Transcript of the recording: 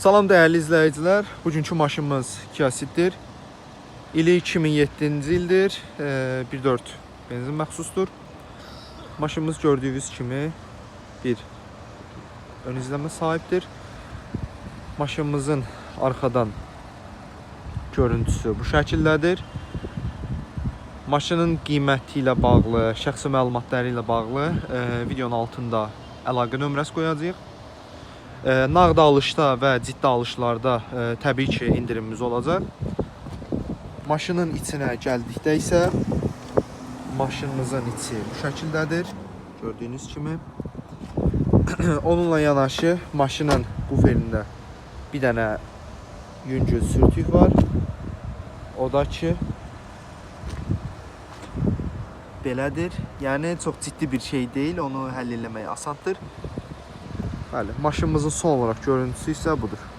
Salam dəyərli izləyicilər. Bugünkü maşınımız Kia Ceed-dir. İli 2007-ci ildir. 1.4 benzin məxsusdur. Maşınımız gördüyünüz kimi bir ön izləmə sahibdir. Maşınımızın arxadan görüntüsü bu şəkildədir. Maşının qiyməti ilə bağlı, şəxsi məlumatları ilə bağlı videonun altında əlaqə nömrəsi qoyacağıq. Nağd alışda və ciddi alışlarda təbii ki, endirimimiz olacaq. Maşının içinə gəldikdə isə maşınımızın içi bu şəkildədir. Gördüyünüz kimi. Onunla yanaşı maşının buferində bir dənə yüngül sürtük var. O da ki belədir. Yəni çox ciddi bir şey deyil, onu həll eləmək asandır. Bəli, maşınımızın son olaraq görüntüsü isə budur.